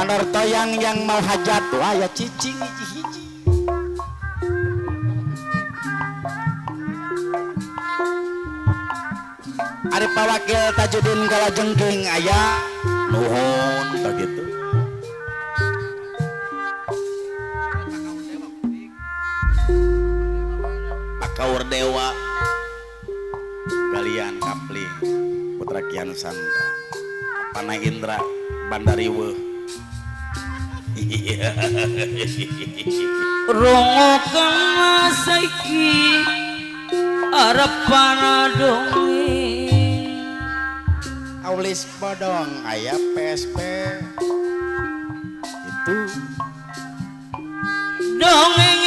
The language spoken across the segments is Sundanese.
Mandor toyang yang mau hajat tuh aya cicing hiji-hiji. Ari Pak Wakil Tajudin Kalajengking aya nuhun begitu. Pak Kaur Dewa Galian Kapling Putra Kian Santang Panai Indra Bandariweuh. Rungokeun saiki arepana dongeng Aulis Bodong aya PSP itu dongeng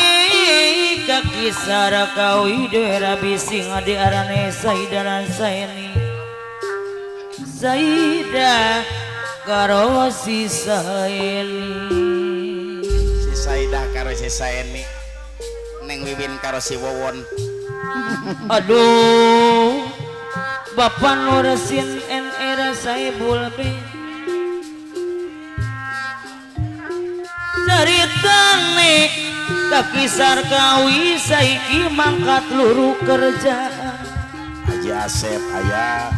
kakisar kawi daerah bising adi arane Saidah Saeni Saidah karo si Saeni si Saidah karo si Saeni Neng Wiwin karo si Wowon. Aduh Bapak Nursin NR Saibul bin ceritane kakisar kawi saiki mangkat luru kerjaan Haji Asep aya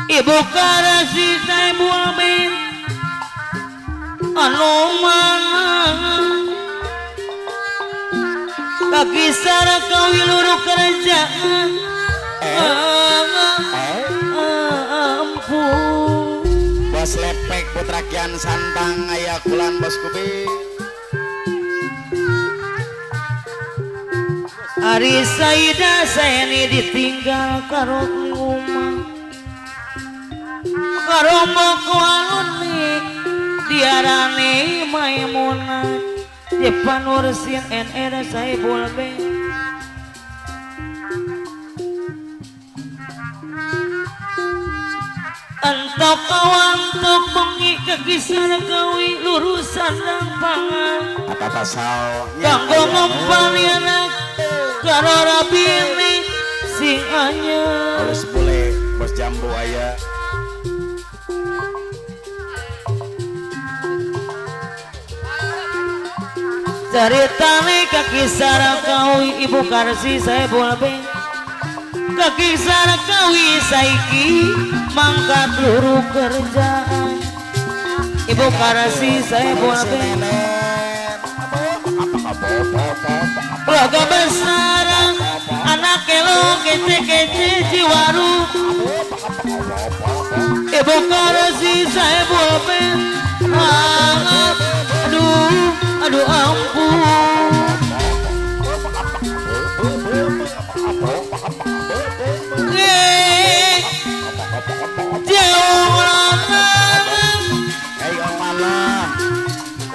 Ibu karasi Saibul bin anu mana kakisar kawi luru kerjaan ampun. Bos Lepek Putra Kian Santang aya kulan Bos Kubi. Ari Saidah Saeni ditinggal karo umah karo mbok aluni diarani Maimunah Jepan Nursin NR Saibul bin entok kawantok bengi kekisar kawi lurusan rampangan apa pasal kanggo ngempali anak karo rabine sing anyar Bos bule bos jambu aya ceritane kakisar kawi ibu karsi Saibul bin kakisar kawi saiki mangkat luru kerjaan ibu karsi Saibul bin keluarga besar anak elo kece-kece Ciwaru ibu karsi Saibul bin aduh aduh ampun. Jauh lanang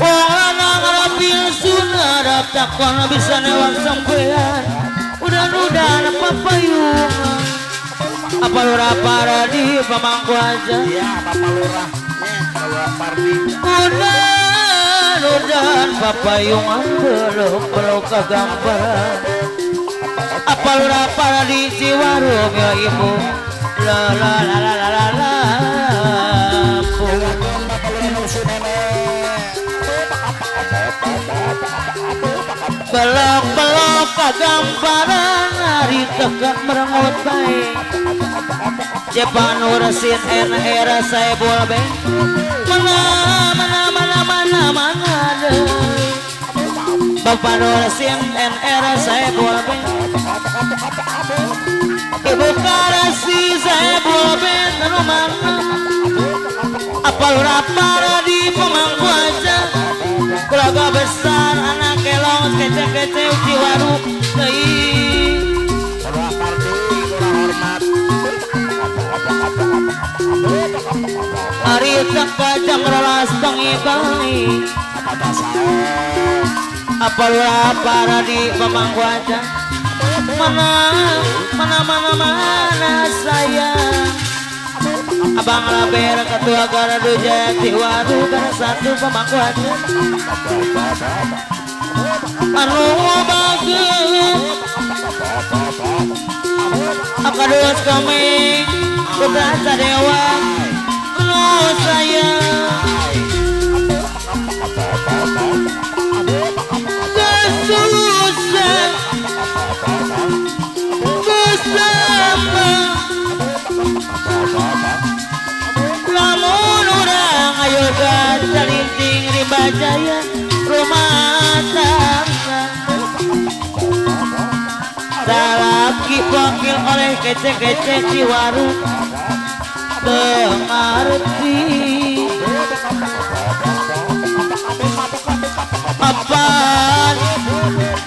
wong lanang rapil sunarap takon bisa newak sampean udan-udan papayungan apa lurah paradi pamangku aja iya bapak lurah lurah pardi udan-udan papayungan belok-belok kagambaran apa lurah paradi Ciwarung ya ibu la la la la la la la. Belok-belok kagambaran hari tegak merengut bae Jepan Nursin NR Saibul bin mana mana mana mana mana deui Bapak Nursin NR Saibul bin Ibu karasi Saibul bin anu mana apa lurah paradi pemangku aja keluarga besar anak kelong kece-kece Ciwaru deui lurah pardi lurah hormat ari teka jam 12 bengi bengi apa lurah paradi pemangku aja mana mana mana mana sayang Abang Laber ketua Gardu Jati Waru Gardu satu pemangku aja anu bagus akadus kami putra Sadewa nu sayang jaya rumah tangga. Salaki bokil oleh kece-kece Ciwaru tengarti apaan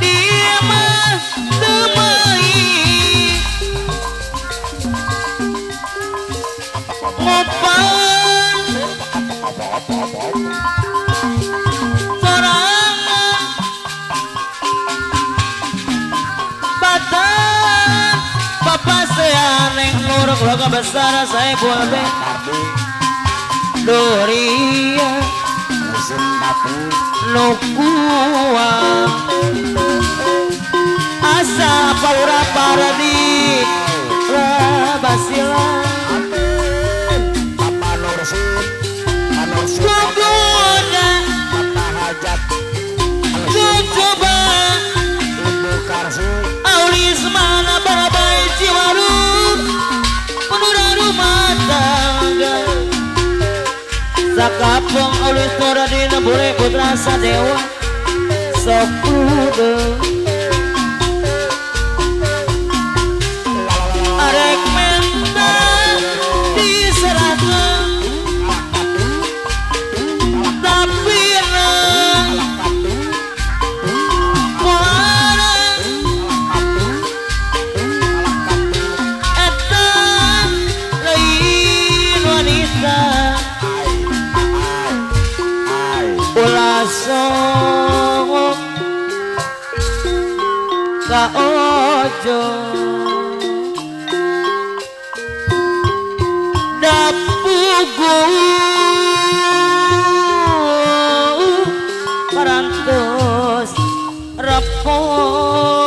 dia mah temai ngopan sorangan batan bapak saya neng nur keluarga besar saya boleh Doria Nukua asa paura paradi basila Kugoda Kucoba Aulis mana barabai Ciwaru Menurah rumah tangga Sakapong Aulis Noradina boleh putra sadewa Sok kudu Arek menta diserahkan tapi muara eta lain wanita ulah songok ka ojo dapugu parantos repot.